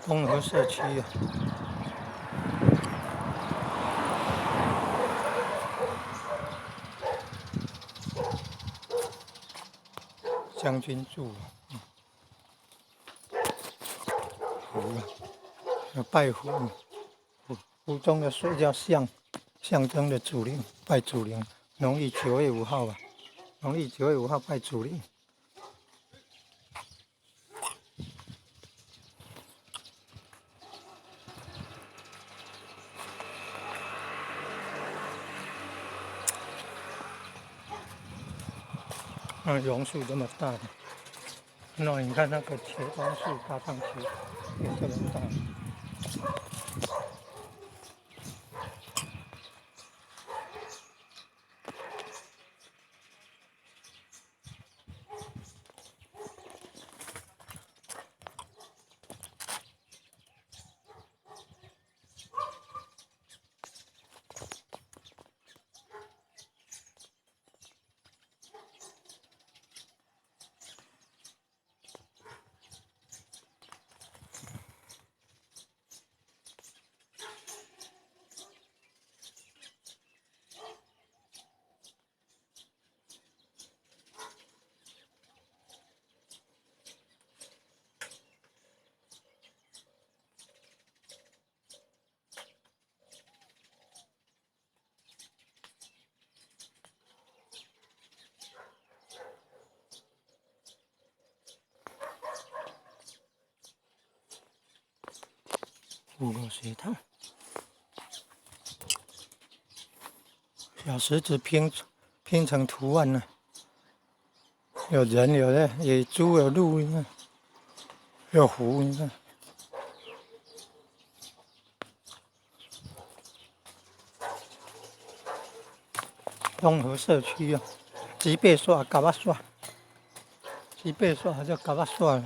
东河社區啊。將軍柱，湖啊，要拜湖，湖湖中的水叫象，象徵的祖靈，拜祖靈。農曆九月五號吧，農曆九月五號拜祖靈。那榕樹這麼大，那你看那個茄樁樹搭上去也這麼大。五個石頭，小石子拼成圖案呢，有人有的有豬有鹿，你看，有湖，你看。東河社區啊，吉貝刷、嘎巴刷，吉貝刷還叫嘎巴刷。